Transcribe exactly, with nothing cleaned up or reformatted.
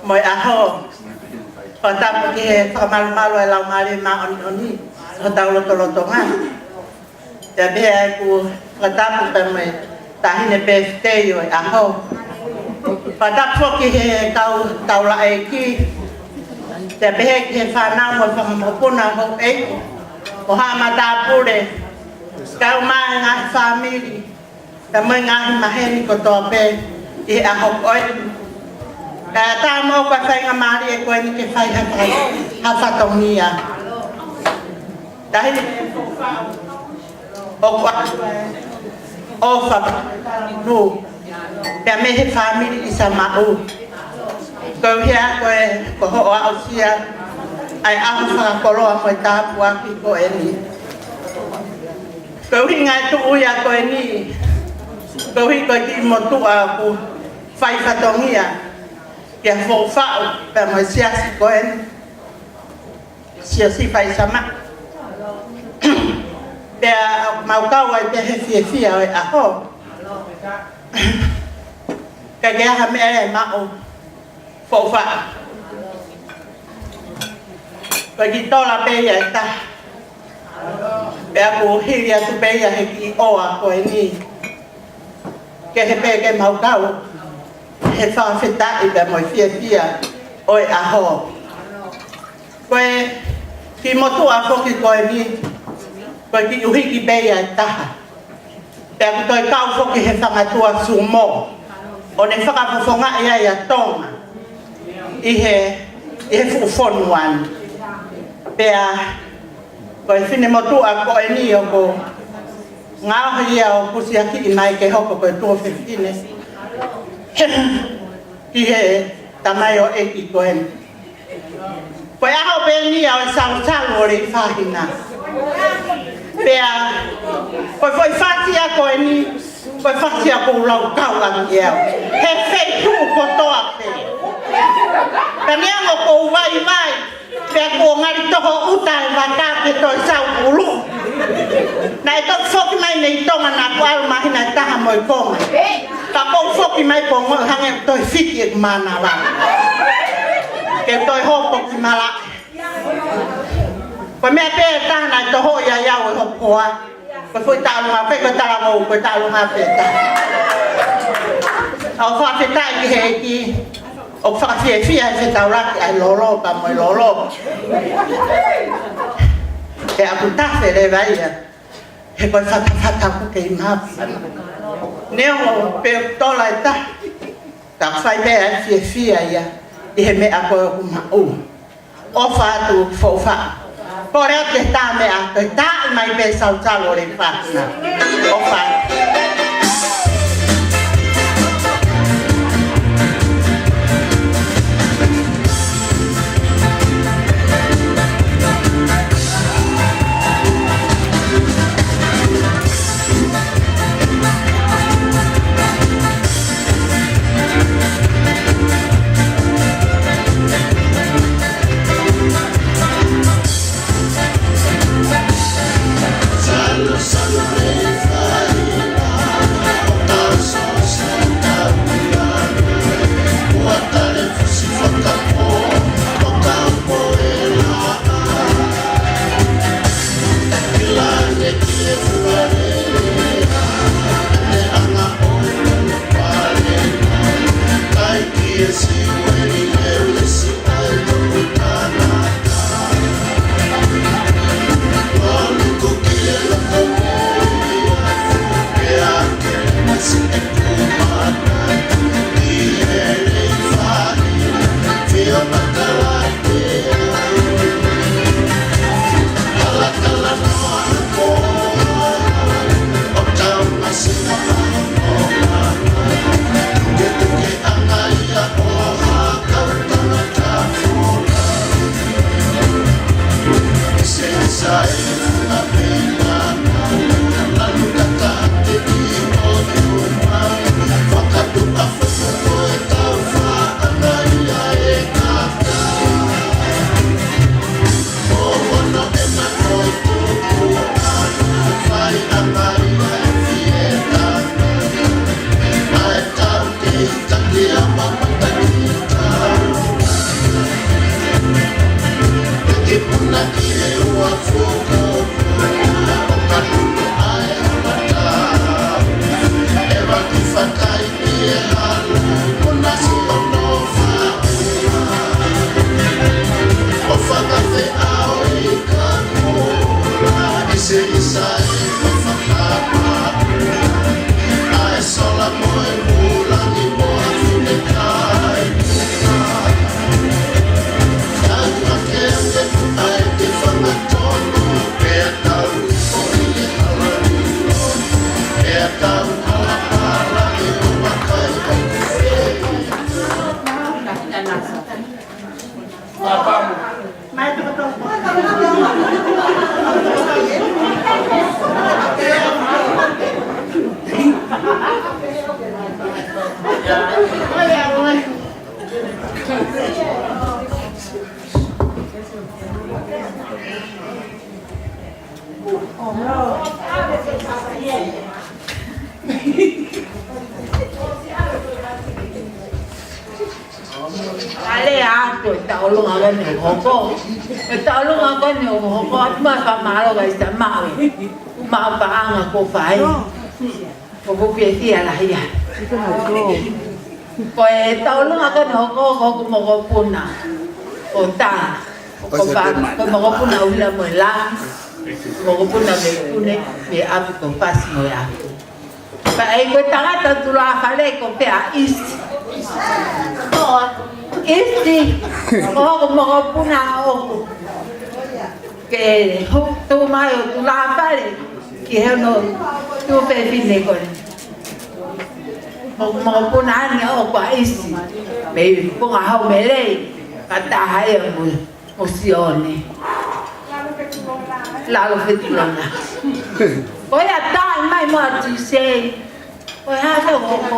mo e ʻaho. Fakatapu ki he fakamalumalu ʻa e Laumālie Māʻoniʻoni ʻi hotau lotolotonga. Pea pehē ʻeku fakatapu pea mo e taʻahine pēfitei ʻo e ʻaho. Fakatapu foki he kau taulaʻeiki. Pea pehē ki he fānau mo e fanga mokopuna houʻeiki, mo haʻa matāpule, kau mai ngaahi fāmili, pea mo e ngaahi maheni kotoa pē ʻi he ʻaho ko eni. Pea ʻatā moʻoku ʻa e faingamālie ko eni ke fai ha fa-, ha fatongia. Tahi ʻoku ʻa-, ʻofa nu. Pea mei he fāmili ʻi Samaʻu. Koeʻuhi ko e, ko hoʻo aʻusia ʻa e ʻaho fakakoloa mo e tāpuaki ko eni. Ko e ʻuhinga e tuʻu ia ko eni, koeʻuhi ko e kiʻi motuʻa ʻoku fai fatongia kia Foʻufaʻu pea mo e siasi ko eni, Siasi Faisama. Pea mau kau ai pē he fiefia ʻo e ʻaho. Ka ke aha meʻa ʻe maʻu Foʻufaʻu. Ko e kiʻi tola pē ia ʻe taha. Pea ʻoku hili atu pē ia he kiʻi ʻoa ko eni. Kehe pē ke mau kau he fakafetaʻi pea mo e fiefia ʻo e ʻaho. Ko e kiʻi motuʻa foki ko eni, ko e kiʻi ʻuhiki pē ia ʻe taha. Pea ʻoku toe kau foki he fanga tuʻa sumo ʻo ne fakafofongaʻi ai ʻa Tonga ʻi he, ʻi he fuʻu fonua ni. Pea ko e fine motuʻa ko eni ʻoku ngaohi ia ʻo kusiakiʻi mai ke hoko ko e tuofefine ʻi he tamaioʻeiki ko eni. Ko e ʻaho pē eni ia ʻo e salusalu ʻo Leifahina. Pea ko e foʻi fasi ia ko eni, ko e fasi ia ʻoku ou laukau ange au he feituʻu kotoa pē. Ka neongo ʻoku ou vaivai, pea kuo ngali toho ʻuta e vaka ke toe sau ʻulu. Naʻe toki foki mai mei Tonga naʻa ku ʻalu māhina ʻe taha mo e konga. Ka ʻoku ou foki mai ʻoku ongoʻi hangē ʻoku toe fiki ʻeku mānava. Ke toe hopo ki malaʻe. Ko e meʻa pē ʻe taha naʻe toho ia ia ʻo e hopoa. Ko e foʻi taʻalunga, ko e talavou, ko e taʻalunga pē ʻe taha. ʻOku ou fakafetaʻi ki he ʻEiki, ʻoku fakafiefia he fetaulaki ʻa e lolo pea mo e lolo. Pea ʻoku tafe leva ia he ko e fatafata ʻoku kei mapu. Neongo pē ʻoku tola ʻe taha, ka ʻoku fai pē ʻa e fiefia ia ʻi he meʻa ko ē ʻoku maʻu. ʻOfa atu Foʻufaʻu. Kole atu ke tā meʻa, ke tā mai pē salusalu ʻo Leifahina. ʻOfa atu. Alea atu e tauʻolunga ko eni ʻoku hoko. E tauʻolunga ko eni ʻoku hoko atu mai ka mālō ka ʻisa maʻu. Maʻu paʻanga ko fai. Ko kupi e fia lahi ia. Ko e tauʻolunga ko eni ʻoku hoko ko hoku mokopuna. Ko tā. Ko pa, ko mokopuna ʻUhila mo e Langi. Mokopuna mei Pune, mei ʻapi ko Pasi mo e ʻapi. Pea ʻi he ko e tangata tulāfale ko pē ʻa ʻIsi. ʻIsi, ko hoku mokopuna ʻoʻoku. Ke hū, tuʻu mai ʻo tulāfale ki he ono tuofefine ko ē. Mo, mokopuna ʻeni ʻoʻoku ʻa ʻIsi. Mei Pongahau Melei, ka taha ia mo e ʻo Sione. Lalo Fetulona. Ko ia tā mai mo ʻa Tisei. Ko e hā ka ko, ko.